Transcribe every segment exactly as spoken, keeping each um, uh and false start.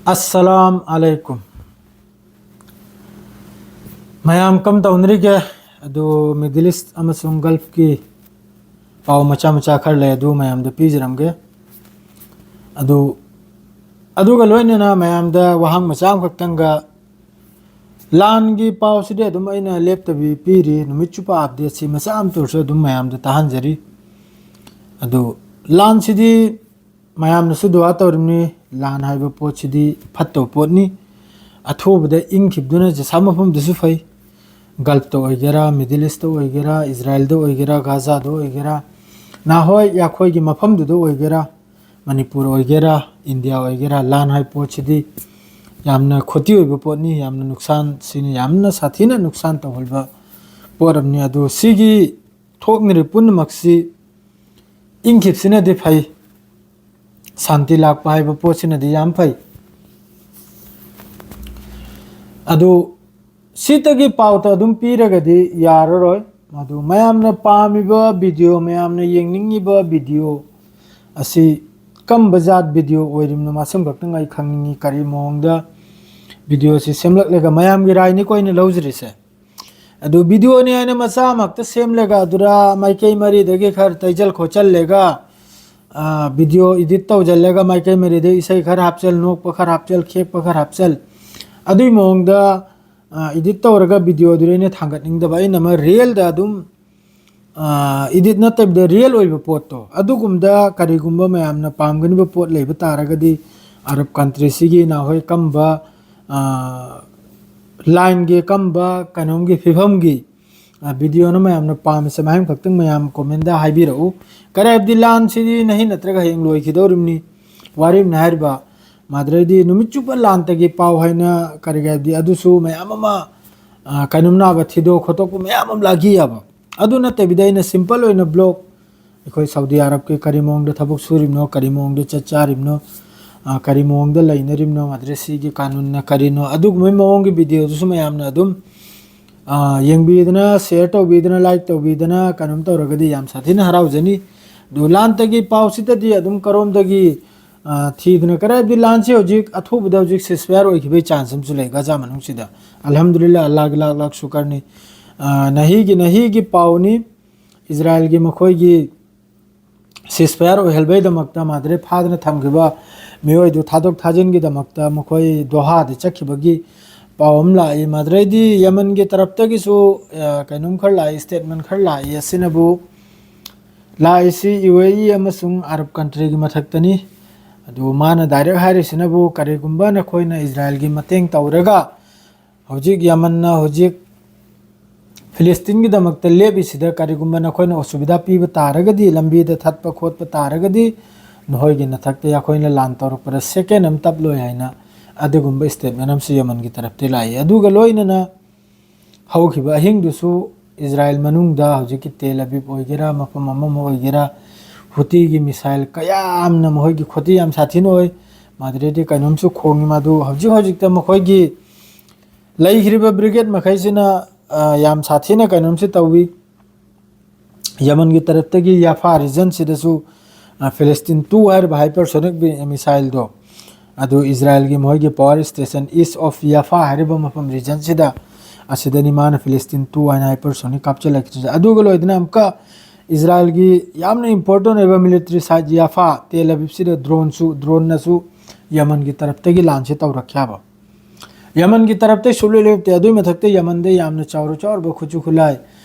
ꯑꯁꯂꯥꯝ ꯑꯂꯩꯀꯨꯝ꯫ ꯃꯌꯥꯝ ꯀꯝ ꯇꯧꯅꯔꯤꯒꯦ? ꯑꯗꯨ Middle East ꯑꯃꯁꯨꯡ Gulfꯀꯤ ꯄꯥꯎ ꯃꯆꯥ ꯃꯆꯥ ꯈꯔ ꯂꯩ, ꯑꯗꯨ ꯃꯌꯥꯝꯗ ꯄꯤꯖꯔꯝꯒꯦ꯫ ꯑꯗꯨ, ꯑꯗꯨꯒ ꯂꯣꯏꯅꯅ ꯃꯌꯥꯝꯗ ꯋꯥꯍꯪ ꯃꯆꯥ ꯑꯃꯈꯛꯇꯪꯒ, ꯂꯥꯟꯒꯤ ꯄꯥꯎꯁꯤꯗꯤ ꯑꯗꯨꯝ ꯑꯩꯅ ꯂꯦꯞꯇꯕꯤ ꯄꯤꯔꯤ, ꯅꯨꯃꯤꯠ ꯆꯨꯞꯄ updateꯁꯤ ꯃꯆꯥ ꯑꯃꯇ ꯑꯣꯏꯔꯁꯨ ꯑꯗꯨꯝ ꯃꯌꯥꯝꯗ ꯇꯥꯍꯟꯖꯔꯤ꯫ ꯑꯗꯨ ꯂꯥꯟꯁꯤꯗꯤ ꯃꯌꯥꯝꯅꯁꯨ ꯗꯨꯋꯥ ꯇꯧꯔꯤꯕꯅꯤ, ꯂꯥꯟ ꯍꯥꯏꯕ ꯄꯣꯠꯁꯤꯗꯤ ꯐꯠꯇꯕ ꯄꯣꯠꯅꯤ꯫ ꯑꯊꯨꯕꯗ ꯏꯪꯈꯤꯕꯗꯨꯅ ꯖꯁꯥ ꯃꯐꯝꯗꯁꯨ ꯐꯩ꯫ Gulfꯇ ꯑꯣꯏꯒꯦꯔꯥ, Middle Eastꯇ ꯑꯣꯏꯒꯦꯔꯥ, ꯏꯖꯔꯥꯏꯜꯗ ꯑꯣꯏꯒꯦꯔꯥ, ꯒꯥꯖꯥꯗ ꯑꯣꯏꯒꯦꯔꯥ, ꯅꯍꯥꯟꯋꯥꯏ ꯑꯩꯈꯣꯏꯒꯤ ꯃꯐꯝꯗꯨꯗ ꯑꯣꯏꯒꯦꯔꯥ, ꯃꯅꯤꯄꯨꯔ ꯑꯣꯏꯒꯦꯔꯥ, ꯏꯟꯗꯤꯌꯥ ꯑꯣꯏꯒꯦꯔꯥ, ꯂꯥꯟ ꯍꯥꯏꯕ ꯄꯣꯠꯁꯤꯗꯤ ꯌꯥꯝꯅ ꯈꯣꯇꯤ ꯑꯣꯏꯕ ꯄꯣꯠꯅꯤ, ꯌꯥꯝꯅ ꯅꯨꯡꯁꯥꯟ, ꯁꯤꯅ ꯌꯥꯝꯅ ꯁꯥꯊꯤꯅ ꯅꯨꯡꯁꯥꯟ ꯇꯧꯍꯟꯕ ꯄꯣꯠ ꯑꯃꯅꯤ꯫ ꯑꯗꯨ ꯁꯤꯒꯤ ꯊꯣꯛꯅꯔꯤꯕ ꯄꯨꯝꯅꯃꯛꯁꯤ ꯏꯪꯈꯤꯕꯁꯤꯅꯗꯤ ꯐꯩ, ꯁꯥꯟꯇꯤ ꯂꯥꯛꯄ ꯍꯥꯏꯕ ꯄꯣꯠꯁꯤꯅꯗꯤ ꯌꯥꯝ ꯐꯩ꯫ ꯑꯗꯨ ꯁꯤꯇꯒꯤ ꯄꯥꯎꯇ ꯑꯗꯨꯝ ꯄꯤꯔꯒꯗꯤ ꯌꯥꯔꯔꯣꯏ꯫ ꯃꯗꯨ ꯃꯌꯥꯝꯅ ꯄꯥꯝꯃꯤꯕ video, ꯃꯌꯥꯝꯅ ꯌꯦꯡꯅꯤꯡꯉꯤꯕ video ꯑꯁꯤ ꯀꯝꯕ ꯖꯥꯠ video ꯑꯣꯏꯔꯤꯕꯅꯣ, ꯃꯁꯤꯃ ꯈꯛꯇꯪ ꯑꯩ ꯈꯪꯅꯤꯡꯉꯤ꯫ ꯀꯔꯤ ꯃꯑꯣꯡꯗ video ꯑꯁꯤ ꯁꯦꯝꯂꯛꯂꯒ, ꯃꯌꯥꯝꯒꯤ ꯔꯥꯏꯅꯤꯀꯣ ꯑꯩꯅ ꯂꯧꯖꯔꯤꯁꯦ꯫ ꯑꯗꯨ videoꯅꯤ ꯍꯥꯏꯅ ꯃꯆꯥꯃꯛꯇ ꯁꯦꯝꯂꯒ, ꯑꯗꯨꯗ ꯃꯥꯏꯀꯩ ꯃꯔꯤꯗꯒꯤ ꯈꯔ ꯇꯩꯖꯜ ꯈꯣꯠꯆꯜꯂꯒ, ꯑ, video edit ꯇꯧꯖꯜꯂꯒ, ꯃꯥꯏꯀꯩ ꯃꯔꯤꯗ ꯏꯁꯩ ꯈꯔ ꯍꯥꯞꯆꯜ, ꯅꯣꯛꯄ ꯈꯔ ꯍꯥꯞꯆꯜ, ꯈꯦꯛꯄ ꯈꯔ ꯍꯥꯞꯆꯜ, ꯑꯗꯨꯏ ꯃꯑꯣꯡꯗ, ꯑ, edit ꯇꯧꯔꯒ videoꯗꯨꯗꯤ ꯑꯩꯅ ꯊꯥꯡꯒꯠꯅꯤꯡꯗꯕ꯫ ꯑꯩꯅ ꯑꯃ realꯗ ꯑꯗꯨꯝ, ꯑ, edit ꯅꯠꯇꯕꯤꯗ real ꯑꯣꯏꯕ ꯄꯣꯠꯇꯣ, ꯑꯗꯨꯒꯨꯝꯕꯗ ꯀꯔꯤꯒꯨꯝꯕ ꯃꯌꯥꯝꯅ ꯄꯥꯝꯒꯅꯤꯕ ꯄꯣꯠ ꯂꯩꯕ ꯇꯥꯔꯒꯗꯤ, ꯑꯔꯕ countryꯁꯤꯒꯤ ꯅꯍꯣꯏ ꯀꯝꯕ, ꯑ, lineꯒꯤ ꯀꯝꯕ ꯀꯩꯅꯣꯝꯒꯤ ꯐꯤꯕꯝꯒꯤ, ꯑ, videoꯅ ꯃꯌꯥꯝꯅ ꯄꯥꯝꯃꯤꯁꯦ, ꯃꯍꯥꯏ ꯈꯛꯇꯪ ꯃꯌꯥꯝ commentꯗ ꯍꯥꯏꯕꯤꯔꯛꯎ꯫ ꯀꯔꯤ ꯍꯥꯏꯕꯗꯤ ꯂꯥꯟꯁꯤꯗꯤ ꯅꯍꯤ ꯅꯠꯇ꯭ꯔꯒ ꯍꯌꯦꯡ ꯂꯣꯏꯈꯤꯗꯧꯔꯤꯕꯅꯤ, ꯋꯥꯔꯤꯕꯅꯤ ꯍꯥꯏꯔꯤꯕ꯫ ꯃꯥꯗ꯭ꯔꯩꯗꯤ ꯅꯨꯃꯤꯠ ꯆꯨꯞꯄ ꯂꯥꯟꯇꯒꯤ ꯄꯥꯎ ꯍꯥꯏꯅ ꯀꯔꯤ ꯍꯥꯏꯕꯗꯤ ꯑꯗꯨꯁꯨ ꯃꯌꯥꯝ ꯑꯃ, ꯑ, ꯀꯩꯅꯣꯝ ꯅꯥꯕ ꯊꯤꯗꯣꯛ ꯈꯣꯠꯇꯣꯛꯄ ꯃꯌꯥꯝ ꯑꯃ ꯂꯥꯛꯈꯤ ꯌꯥꯕ꯫ ꯑꯗꯨ ꯅꯠꯇꯕꯤꯗ ꯑꯩꯅ simple ꯑꯣꯏꯅ vlog, ꯑꯩꯈꯣꯏ ꯁꯥꯎꯗꯤ ꯑꯔꯕꯀꯤ ꯀꯔꯤ ꯃꯑꯣꯡꯗ ꯊꯕꯛ ꯁꯨꯔꯤꯕꯅꯣ, ꯀꯔꯤ ꯃꯑꯣꯡꯗ ꯆꯠ ꯆꯥꯔꯤꯕꯅꯣ, ꯑ, ꯀꯔꯤ ꯃꯑꯣꯡꯗ ꯂꯩꯅꯔꯤꯕꯅꯣ, ꯃꯥꯗ꯭ꯔꯩꯁꯤꯒꯤ ꯀꯥꯅꯨꯟꯅ ꯀꯔꯤꯅꯣ, ꯑꯗꯨꯒꯨꯝꯕꯒꯤ ꯃꯑꯣꯡꯒꯤ videoꯗꯨꯁꯨ ꯃꯌꯥꯝꯅ ꯑꯗꯨꯝ, ꯑ, ꯌꯦꯡꯕꯤꯗꯅ, share ꯇꯧꯕꯤꯗꯅ, like ꯇꯧꯕꯤꯗꯅ, ꯀꯩꯅꯣꯝ ꯇꯧꯔꯒꯗꯤ ꯌꯥꯝ ꯁꯥꯊꯤꯅ ꯍꯔꯥꯎꯖꯅꯤ꯫ ꯑꯗꯨ ꯂꯥꯟꯇꯒꯤ ꯄꯥꯎꯁꯤꯗꯗꯤ ꯑꯗꯨꯝ ꯀꯔꯣꯝꯗꯒꯤ, ꯑ, ꯊꯤꯗꯅ ꯀꯔꯥꯏꯕꯗꯤ ꯂꯥꯟꯁꯤ ꯍꯧꯖꯤꯛ ꯑꯊꯨꯕꯗ ꯍꯧꯖꯤꯛ ceasefire ꯑꯣꯏꯈꯤꯕꯒꯤ chance ꯑꯃꯁꯨ ꯂꯩ ꯒꯖꯥ ꯃꯅꯨꯡꯁꯤꯗ꯫ ꯑꯜꯍꯝꯗꯨꯂꯤꯜꯂꯥ, ꯑꯜꯂꯥꯍꯒꯤ ꯂꯥꯛ ꯂꯥꯛ ꯁꯨꯀꯔꯅꯤ꯫ ꯑ, ꯅꯍꯤꯒꯤ, ꯅꯍꯤꯒꯤ ꯄꯥꯎꯅꯤ꯫ ꯏꯖꯔꯥꯏꯜꯒꯤ ꯃꯈꯣꯏꯒꯤ ceasefire ꯑꯣꯏꯍꯟꯕꯒꯤꯗꯃꯛꯇ ꯃꯥꯗ꯭ꯔꯦ ꯐꯥꯗꯅ ꯊꯝꯈꯤꯕ ꯃꯤꯑꯣꯏꯗꯨ ꯊꯥꯗꯣꯛ ꯊꯥꯖꯤꯟꯒꯤꯗꯃꯛꯇ ꯃꯈꯣꯏ ꯗꯣꯍꯥꯗ ꯆꯠꯈꯤꯕꯒꯤ ꯄꯥꯎ ꯑꯃ ꯂꯥꯛꯏ꯫ ꯃꯥꯗ꯭ꯔꯦꯗꯤ ꯌꯃꯟꯒꯤ ꯇꯔꯞꯇꯒꯤꯁꯨ, ꯑ, ꯀꯩꯅꯣꯝ ꯈꯔ ꯂꯥꯛꯏ, statement ꯈꯔ ꯂꯥꯛꯏ꯫ ꯑꯁꯤꯅꯕꯨ ꯂꯥꯛꯏꯁꯤ UAE ꯑꯃꯁꯨꯡ ꯑꯔꯕ countryꯒꯤ ꯃꯊꯛꯇꯅꯤ꯫ ꯑꯗꯨ ꯃꯥꯅ direct ꯍꯥꯏꯔꯤꯁꯤꯅꯕꯨ, ꯀꯔꯤꯒꯨꯝꯕ ꯅꯈꯣꯏꯅ ꯏꯖꯔꯥꯏꯜꯒꯤ ꯃꯇꯦꯡ ꯇꯧꯔꯒ ꯍꯧꯖꯤꯛ ꯌꯃꯟꯅ ꯍꯧꯖꯤꯛ ꯐꯤꯂꯤꯁꯇꯤꯟꯒꯤꯗꯃꯛꯇ ꯂꯦꯞꯄꯤꯁꯤꯗ ꯀꯔꯤꯒꯨꯝꯕ ꯅꯈꯣꯏꯅ ꯑꯁꯨꯕꯤꯙꯥ ꯄꯤꯕ ꯇꯥꯔꯒꯗꯤ, ꯂꯝꯕꯤꯗ ꯊꯠꯄ ꯈꯣꯠꯄ ꯇꯥꯔꯒꯗꯤ, ꯅꯈꯣꯏꯒꯤ ꯅꯊꯛꯇ ꯑꯩꯈꯣꯏꯅ ꯂꯥꯟ ꯇꯧꯔꯛꯄꯗ second ꯑꯃ ꯇꯞꯂꯣꯏ ꯍꯥꯏꯅ ꯑꯗꯨꯒꯨꯝꯕ statement ꯑꯃꯁꯨ ꯌꯃꯟꯒꯤ ꯇꯔꯞꯇꯒꯤ ꯂꯥꯛꯏ꯫ ꯑꯗꯨꯒ ꯂꯣꯏꯅꯅ ꯍꯧꯈꯤꯕ ꯑꯍꯤꯡꯗꯨꯁꯨ ꯏꯖꯔꯥꯏꯜ ꯃꯅꯨꯡꯗ ꯍꯧꯖꯤꯛꯀꯤ ꯇꯦꯜ ꯑꯕꯤꯕ ꯑꯣꯏꯒꯦꯔꯥ, ꯃꯐꯝ ꯑꯃ ꯑꯃ ꯑꯣꯏꯒꯦꯔꯥ, ꯍꯨꯇꯤꯒꯤ missile ꯀꯌꯥ ꯑꯃꯅ ꯃꯈꯣꯏꯒꯤ ꯈꯣꯇꯤ ꯌꯥꯝ ꯁꯥꯊꯤꯅ ꯑꯣꯏ꯫ ꯃꯥꯗ꯭ꯔꯦꯗꯤ ꯀꯩꯅꯣꯝꯁꯨ ꯈꯣꯡꯉꯤ꯫ ꯃꯗꯨ ꯍꯧꯖꯤꯛ ꯍꯧꯖꯤꯛꯇ ꯃꯈꯣꯏꯒꯤ ꯂꯩꯈ꯭ꯔꯤꯕ brigade ꯃꯈꯩꯁꯤꯅ, ꯑ, ꯌꯥꯝ ꯁꯥꯊꯤꯅ ꯀꯩꯅꯣꯝꯁꯨ ꯇꯧꯏ꯫ ꯌꯃꯟꯒꯤ ꯇꯔꯞꯇꯒꯤ ꯌꯥꯐꯥ regionꯁꯤꯗꯁꯨ, ꯑ, ꯐꯤꯂꯤꯁꯇꯤꯟ two ꯍꯥꯏꯔꯤꯕ hypersonic bi-, missileꯗꯣ, ꯑꯗꯨ ꯏꯖꯔꯥꯏꯜꯒꯤ ꯃꯈꯣꯏꯒꯤ power station East of Yafa ꯍꯥꯏꯔꯤꯕ ꯃꯐꯝ regionꯁꯤꯗ, ꯑꯁꯤꯗꯅꯤ ꯃꯥꯅ ꯐꯤꯂꯤꯁꯇꯤꯟ two ꯍꯥꯏꯅ hypersonic ꯀꯥꯞꯆꯜꯂꯛꯈꯤꯕꯁꯦ꯫ ꯑꯗꯨꯒ ꯂꯣꯏꯗꯅ ꯑꯃꯨꯛꯀ ꯏꯖꯔꯥꯏꯜꯒꯤ ꯌꯥꯝꯅ important ꯑꯣꯏꯕ military site ꯌꯥꯐꯥ, ꯇꯦꯜ ꯑꯕꯤꯕꯁꯤꯗ droneꯁꯨ, droneꯅꯁꯨ ꯌꯃꯟꯒꯤ ꯇꯔꯞꯇꯒꯤ ꯂꯥꯟꯁꯦ ꯇꯧꯔꯛꯈꯤ ꯍꯥꯏꯕ꯫ ꯌꯃꯟꯒꯤ ꯇꯔꯞꯇꯩ ꯁꯨꯛꯂꯦꯞ ꯂꯦꯞꯇꯦ꯫ ꯑꯗꯨꯏ ꯃꯊꯛꯇ ꯌꯃꯟꯗ ꯌꯥꯝꯅ ꯆꯥꯎꯔ ꯆꯥꯎꯔꯕ ꯈꯨꯠꯁꯨ ꯈꯨꯠꯂꯥꯏ,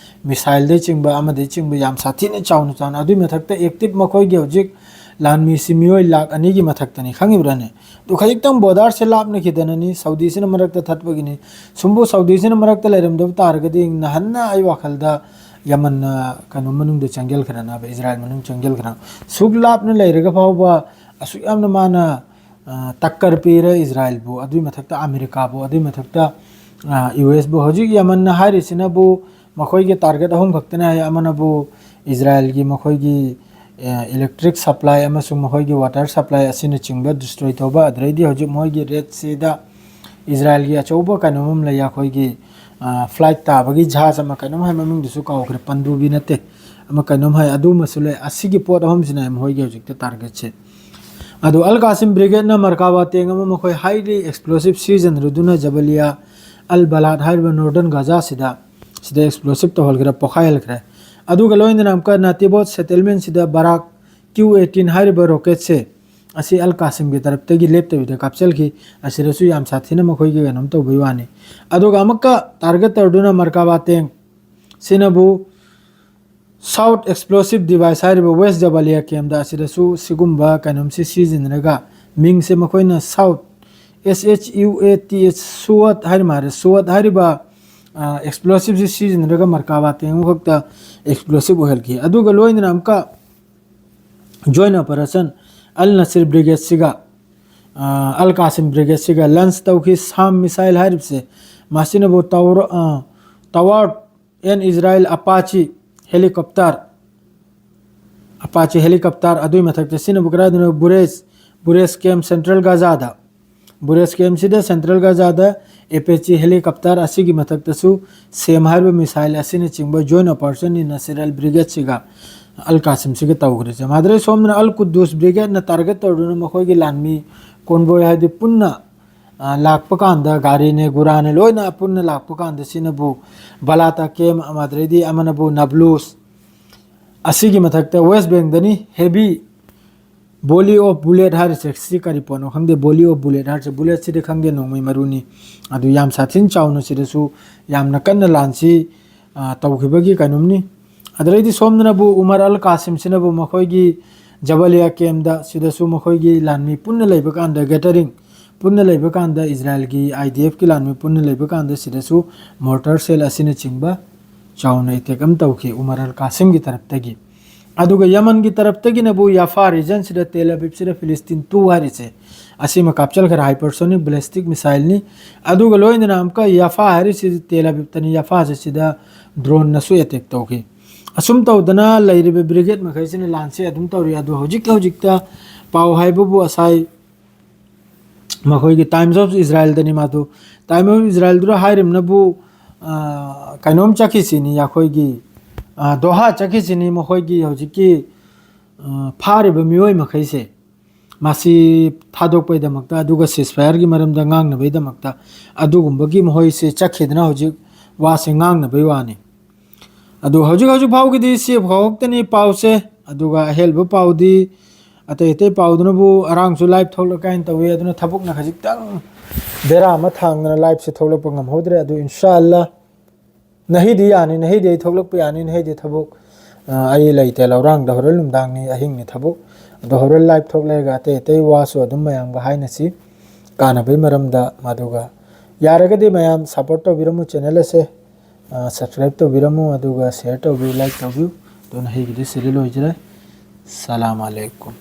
missileꯗꯩ ꯆꯤꯡꯕ ꯑꯃꯗꯩ ꯆꯤꯡꯕ ꯌꯥꯝ ꯁꯥꯊꯤꯅ ꯆꯥꯎꯅ ꯆꯥꯎꯅ꯫ ꯑꯗꯨꯏ ꯃꯊꯛꯇ active ꯃꯈꯣꯏꯒꯤ ꯍꯧꯖꯤꯛ ꯂꯥꯟꯃꯤꯁꯤ ꯃꯤꯑꯣꯏ ꯂꯥꯈ ꯑꯅꯤꯒꯤ ꯃꯊꯛꯇꯅꯤ, ꯈꯪꯉꯤꯕ꯭ꯔꯥꯅꯦ? ꯑꯗꯨ ꯈꯖꯤꯛꯇꯪ borderꯁꯦ ꯂꯥꯞꯅꯈꯤꯗꯅꯅꯤ, ꯁꯥꯎꯗꯤꯁꯤꯅ ꯃꯔꯛꯇ ꯊꯠꯄꯒꯤꯅꯤ꯫ ꯁꯨꯝꯕꯨ ꯁꯥꯎꯗꯤꯁꯤꯅ ꯃꯔꯛꯇ ꯂꯩꯔꯝꯗꯕ ꯇꯥꯔꯒꯗꯤ ꯅꯍꯥꯟꯅ ꯑꯩ ꯋꯥꯈꯜꯗ ꯌꯃꯟꯅ ꯀꯩꯅꯣ ꯃꯅꯨꯡꯗ ꯆꯪꯁꯤꯟꯈ꯭ꯔꯅꯕ, ꯏꯖꯔꯥꯏꯜ ꯃꯅꯨꯡ ꯆꯪꯁꯤꯟꯈ꯭ꯔꯅꯕ꯫ ꯁꯨꯛ ꯂꯥꯞꯅ ꯂꯩꯔꯒ ꯐꯥꯎꯕ ꯑꯁꯨꯛ ꯌꯥꯝꯅ ꯃꯥꯅ ꯑ, ꯇꯛꯀꯔ ꯄꯤꯔꯦ ꯏꯖꯔꯥꯏꯜꯕꯨ, ꯑꯗꯨꯏ ꯃꯊꯛꯇ ꯑꯃꯦꯔꯤꯀꯥꯕꯨ, ꯑꯗꯨꯏ ꯃꯊꯛꯇ, ꯑ, USꯕꯨ꯫ ꯍꯧꯖꯤꯛ ꯌꯃꯟꯅ ꯍꯥꯏꯔꯤꯁꯤꯅꯕꯨ ꯃꯈꯣꯏꯒꯤ target ꯑꯍꯨꯝ ꯈꯛꯇꯅꯦ ꯍꯥꯏ꯫ ꯑꯃꯅꯕꯨ ꯏꯖꯔꯥꯏꯜꯒꯤ ꯃꯈꯣꯏꯒꯤ, ꯑ, electric supply ꯑꯃꯁꯨꯡ ꯃꯈꯣꯏꯒꯤ water supply ꯑꯁꯤꯅꯆꯤꯡꯕ destroy ꯇꯧꯕ, ꯑꯗꯨꯗꯩꯗꯤ ꯍꯧꯖꯤꯛ ꯃꯣꯏꯒꯤ Red Seaꯗ ꯏꯖꯔꯥꯏꯜꯒꯤ ꯑꯆꯧꯕ ꯀꯩꯅꯣꯝ ꯑꯃ ꯂꯩ, ꯑꯩꯈꯣꯏꯒꯤ, ꯑ, flight ꯇꯥꯕꯒꯤ ꯖꯍꯥꯖ ꯑꯃ, ꯀꯩꯅꯣꯝ ꯍꯥꯏ, ꯃꯃꯤꯡꯗꯨꯁꯨ ꯀꯥꯎꯈ꯭ꯔꯦ, ꯄꯟꯗꯨꯕꯤ ꯅꯠꯇꯦ, ꯑꯃ ꯀꯩꯅꯣꯝ ꯍꯥꯏ, ꯑꯗꯨꯃꯁꯨ ꯂꯩ꯫ ꯑꯁꯤꯒꯤ ꯄꯣꯠ ꯑꯍꯨꯝꯁꯤꯅꯦ ꯃꯈꯣꯏꯒꯤ ꯍꯧꯖꯤꯛꯇ targetꯁꯦ꯫ ꯑꯗꯨ ꯑꯜ ꯀꯥꯁꯤꯝ ꯕ꯭ꯔꯤꯒꯦꯗꯅ ꯃꯔꯀꯥꯕꯥ ꯇꯦꯡ ꯑꯃ ꯃꯈꯣꯏ highly explosive ꯁꯤꯖꯤꯟꯅꯔꯗꯨꯅ ꯖꯕꯂꯤꯌꯥ ꯑꯜ ꯕꯂꯥꯗ ꯍꯥꯏꯔꯤꯕ Northern Gaza ꯁꯤꯗ, ꯁꯤꯗ explosive ꯇꯧꯍꯟꯈ꯭ꯔꯦ, ꯄꯣꯈꯥꯏꯍꯟꯈ꯭ꯔꯦ꯫ ꯑꯗꯨꯒ ꯂꯣꯏꯅꯅ ꯑꯃꯨꯛꯀ ꯅꯥꯇꯤꯕꯣꯠ settlement ꯁꯤꯗ ꯕꯔꯥꯛ Q eighteen ꯍꯥꯏꯔꯤꯕ rocket ꯁꯦ ꯑꯁꯤ ꯑꯜ ꯀꯥꯁꯤꯝꯒꯤ ꯇꯔꯞꯇꯒꯤ ꯂꯦꯞꯇꯕꯤꯗ ꯀꯥꯞꯆꯜꯈꯤ꯫ ꯑꯁꯤꯗꯁꯨ ꯌꯥꯝ ꯁꯥꯊꯤꯅ ꯃꯈꯣꯏꯒꯤ ꯀꯩꯅꯣꯝ ꯇꯧꯕꯒꯤ ꯋꯥꯅꯤ꯫ ꯑꯗꯨꯒ ꯑꯃꯨꯛꯀ target ꯇꯧꯔꯗꯨꯅ ꯃꯔꯀꯥꯕꯥ ꯇꯦꯡ ꯁꯤꯅꯕꯨ South Explosive Device ꯍꯥꯏꯔꯤꯕ West Jabalia camp ꯇ ꯑꯁꯤꯗꯁꯨ ꯁꯤꯒꯨꯝꯕ ꯀꯩꯅꯣꯝꯁꯤ ꯁꯤꯖꯤꯟꯅꯔꯒ, ꯃꯤꯡꯁꯦ ꯃꯈꯣꯏꯅ South, S H U A T H, ꯁꯨꯋꯠ ꯍꯥꯏꯔꯤ ꯃꯥꯜꯂꯦ, ꯁꯨꯋꯠ ꯍꯥꯏꯔꯤꯕ, ꯑ, explosive ꯁꯤ ꯁꯤꯖꯤꯟꯅꯔꯒ ꯃꯔꯀꯥꯕꯥ ꯇꯦꯡ ꯑꯃꯈꯛꯇ explosive ꯑꯣꯏꯍꯜꯈꯤ꯫ ꯑꯗꯨꯒ ꯂꯣꯏꯅꯅ ꯑꯃꯨꯛꯀ joint operation Al Nasir Brigade ꯁꯤꯒ, ꯑ, Al Qasim Brigade ꯁꯤꯒ launch ꯇꯧꯈꯤ꯫ SAM missile ꯍꯥꯏꯔꯤꯕꯁꯦ, ꯃꯁꯤꯅꯕꯨ ꯇꯧꯔ-, ꯑ, Tower and Israel Apache helicopter, Apache helicopter, ꯑꯗꯨꯒꯤ ꯃꯊꯛꯇ ꯁꯤꯅꯕꯨ ꯀꯗꯥꯏꯗꯅꯣ, Buresh, Buresh camp Central Gaza ꯗ, Buresh camp ꯁꯤꯗ Central Gaza ꯗ Apache helicopter ꯑꯁꯤꯒꯤ ꯃꯊꯛꯇꯁꯨ SAM ꯍꯥꯏꯔꯤꯕ missile ꯑꯁꯤꯅꯆꯤꯡꯕ joint operation ꯅꯤ Nasir Al Brigade ꯁꯤꯒ Al Qasim ꯁꯤꯒ ꯇꯧꯈ꯭ꯔꯤꯁꯦ꯫ ꯃꯥꯗ꯭ꯔꯦ ꯁꯣꯝꯗꯅ Al Quds Brigade ꯅ target ꯇꯧꯗꯨꯅ ꯃꯈꯣꯏꯒꯤ ꯂꯥꯟꯃꯤ convoy ꯍꯥꯏꯗꯤ ꯄꯨꯟꯅ, ꯑ, ꯂꯥꯛꯄ ꯀꯥꯟꯗ ꯒꯥꯔꯤꯅꯦ, ꯒꯨꯔꯥꯅꯦ ꯂꯣꯏꯅ ꯄꯨꯟꯅ ꯂꯥꯛꯄ ꯀꯥꯟꯗ ꯁꯤꯅꯕꯨ ꯕꯂꯥꯇꯥ camp, ꯑꯗꯩꯗꯤ ꯑꯃꯅꯕꯨ ꯅꯥꯕ꯭ꯂꯨꯁ, ꯑꯁꯤꯒꯤ ꯃꯊꯛꯇ West Bank ꯗꯅꯤ heavy volley of bullet ꯍꯥꯏꯔꯤꯁꯦ꯫ ꯁꯤ ꯀꯔꯤ ꯄꯣꯠꯅꯣ ꯈꯪꯗꯦ, volley of bullet ꯍꯥꯏꯔꯤꯁꯦ꯫ Bullet ꯁꯤꯗꯤ ꯈꯪꯗꯦ, ꯅꯣꯡꯃꯩ ꯃꯔꯨꯅꯤ꯫ ꯑꯗꯨ ꯌꯥꯝ ꯁꯥꯊꯤꯅ ꯆꯥꯎꯅ ꯁꯤꯗꯁꯨ ꯌꯥꯝꯅ ꯀꯟꯅ ꯂꯥꯟꯁꯤ, ꯑ, ꯇꯧꯈꯤꯕꯒꯤ ꯀꯩꯅꯣꯝꯅꯤ꯫ ꯑꯗꯨꯗꯩꯗꯤ ꯁꯣꯝꯗꯅꯕꯨ ꯎꯃꯔ ꯑꯜ ꯀꯥꯁꯤꯝ ꯁꯤꯅꯕꯨ ꯃꯈꯣꯏꯒꯤ ꯖꯕꯂꯤꯌꯥ camp ꯇ ꯁꯤꯗꯁꯨ ꯃꯈꯣꯏꯒꯤ ꯂꯥꯟꯃꯤ ꯄꯨꯟꯅ ꯂꯩꯕ ꯀꯥꯟꯗ, gathering ꯄꯨꯟꯅ ꯂꯩꯕ ꯀꯥꯟꯗ, ꯏꯖꯔꯥꯏꯜꯒꯤ I D F ꯀꯤ ꯂꯥꯟꯃꯤ ꯄꯨꯟꯅ ꯂꯩꯕ ꯀꯥꯟꯗ ꯁꯤꯗꯁꯨ mortar shell ꯑꯁꯤꯅꯆꯤꯡꯕ ꯆꯥꯎꯅ attack ꯑꯃ ꯇꯧꯈꯤ ꯎꯃꯔ ꯑꯜ ꯀꯥꯁꯤꯝꯒꯤ ꯇꯔꯞꯇꯒꯤ꯫ ꯑꯗꯨꯒ ꯌꯃꯟꯒꯤ ꯇꯔꯞꯇꯒꯤꯅꯕꯨ ꯌꯥꯐꯥ region ꯁꯤꯗ, ꯇꯦꯜ ꯑꯕꯤꯕ ꯁꯤꯗ Philistine two ꯍꯥꯏꯔꯤꯁꯦ, ꯑꯁꯤꯃ ꯀꯥꯞꯆꯜꯈ꯭ꯔꯦ, hypersonic ballistic missile ꯅꯤ꯫ ꯑꯗꯨꯒ ꯂꯣꯏꯅꯅ ꯑꯃꯨꯛꯀ ꯌꯥꯐꯥ ꯍꯥꯏꯔꯤꯁꯤ ꯇꯦꯜ ꯑꯕꯤꯕꯇꯅꯤ, ꯌꯥꯐꯥꯁꯦ ꯁꯤꯗ drone ꯅꯁꯨ attack ꯇꯧꯈꯤ꯫ ꯑꯁꯨꯝ ꯇꯧꯗꯅ ꯂꯩꯔꯤꯕ brigade ꯃꯈꯩꯁꯤꯅ ꯂꯥꯟꯁꯦ ꯑꯗꯨꯝ ꯇꯧꯔꯤ꯫ ꯑꯗꯨ ꯍꯧꯖꯤꯛ ꯍꯧꯖꯤꯛꯇ ꯄꯥꯎ ꯍꯥꯏꯕꯕꯨ ꯉꯁꯥꯏ ꯃꯈꯣꯏꯒꯤ Times of Israel ꯗꯅꯤ ꯃꯥꯗꯨ꯫ Times of Israel ꯗꯨꯗ ꯍꯥꯏꯔꯤꯕꯅꯕꯨ, ꯑ, ꯀꯩꯅꯣꯝ ꯆꯠꯈꯤꯁꯤꯅꯤ, ꯑꯩꯈꯣꯏꯒꯤ, ꯑ, ꯗꯣꯍꯥ ꯆꯠꯈꯤꯁꯤꯅꯤ, ꯃꯈꯣꯏꯒꯤ ꯍꯧꯖꯤꯛꯀꯤ, ꯑ, ꯐꯥꯔꯤꯕ ꯃꯤꯑꯣꯏ ꯃꯈꯩꯁꯦ꯫ ꯃꯁꯤ ꯊꯥꯗꯣꯛꯄꯩꯗꯃꯛꯇ, ꯑꯗꯨꯒ ceasefire ꯒꯤ ꯃꯔꯝꯗ ꯉꯥꯡꯅꯕꯩꯗꯃꯛꯇ, ꯑꯗꯨꯒꯨꯝꯕꯒꯤ ꯃꯈꯣꯏꯁꯦ ꯆꯠꯈꯤꯗꯅ ꯍꯧꯖꯤꯛ ꯋꯥꯁꯦ ꯉꯥꯡꯅꯕꯩ ꯋꯥꯅꯤ꯫ ꯑꯗꯨ ꯍꯧꯖꯤꯛ ꯍꯧꯖꯤꯛ ꯐꯥꯎꯒꯤꯗꯤ ꯁꯤ ꯐꯥꯎ ꯈꯛꯇꯅꯤ ꯄꯥꯎꯁꯦ꯫ ꯑꯗꯨꯒ ꯑꯍꯦꯟꯕ ꯄꯥꯎꯗꯤ ꯑꯇꯩ ꯑꯇꯩ ꯄꯥꯎꯗꯨꯅꯕꯨ ꯑꯔꯥꯡꯁꯨ live ꯊꯣꯛꯂꯛ ꯀꯥꯏꯅ ꯇꯧꯏ, ꯑꯗꯨꯅ ꯊꯕꯛꯅ ꯈꯖꯤꯛꯇꯪ ꯕꯦꯔꯥ ꯑꯃ ꯊꯥꯡꯗꯅ live ꯁꯦ ꯊꯣꯛꯂꯛꯄ ꯉꯝꯍꯧꯗ꯭ꯔꯦ꯫ ꯑꯗꯨ ꯏꯟꯁꯥ ꯑꯜꯂꯥ ꯅꯍꯤꯗꯤ ꯌꯥꯅꯤ, ꯅꯍꯤꯗꯤ ꯑꯩ ꯊꯣꯛꯂꯛꯄ ꯌꯥꯅꯤ, ꯅꯍꯤꯗꯤ ꯊꯕꯛ, ꯑ, ꯑꯩ ꯂꯩꯇꯦ, ꯂꯧꯔꯥꯡꯗ ꯍꯣꯔꯦꯟ ꯅꯨꯡꯗꯥꯡꯅꯤ, ꯑꯍꯤꯡꯅꯤ ꯊꯕꯛ꯫ ꯑꯗꯣ ꯍꯣꯔꯦꯟ live ꯊꯣꯛꯂꯛꯑꯒ ꯑꯇꯩ ꯑꯇꯩ ꯋꯥꯁꯨ ꯑꯗꯨꯝ ꯃꯌꯥꯝꯒ ꯍꯥꯏꯅꯁꯤ ꯀꯥꯟꯅꯕꯒꯤ ꯃꯔꯝꯗ꯫ ꯑꯗꯨꯒ ꯌꯥꯔꯒꯗꯤ ꯃꯌꯥꯝ support ꯇꯧꯕꯤꯔꯝꯃꯨ channel ꯑꯁꯦ, ꯑ, subscribe ꯇꯧꯕꯤꯔꯝꯃꯨ, ꯑꯗꯨꯒ share ꯇꯧꯕꯤꯌꯨ, like ꯇꯧꯕꯤꯌꯨ꯫ ꯑꯗꯨꯅ ꯍꯩꯒꯤꯗꯤ ꯁꯤꯗ ꯂꯣꯏꯖꯔꯦ꯫ ꯁꯂꯥꯝ ꯑꯂꯩꯀꯨꯝ꯫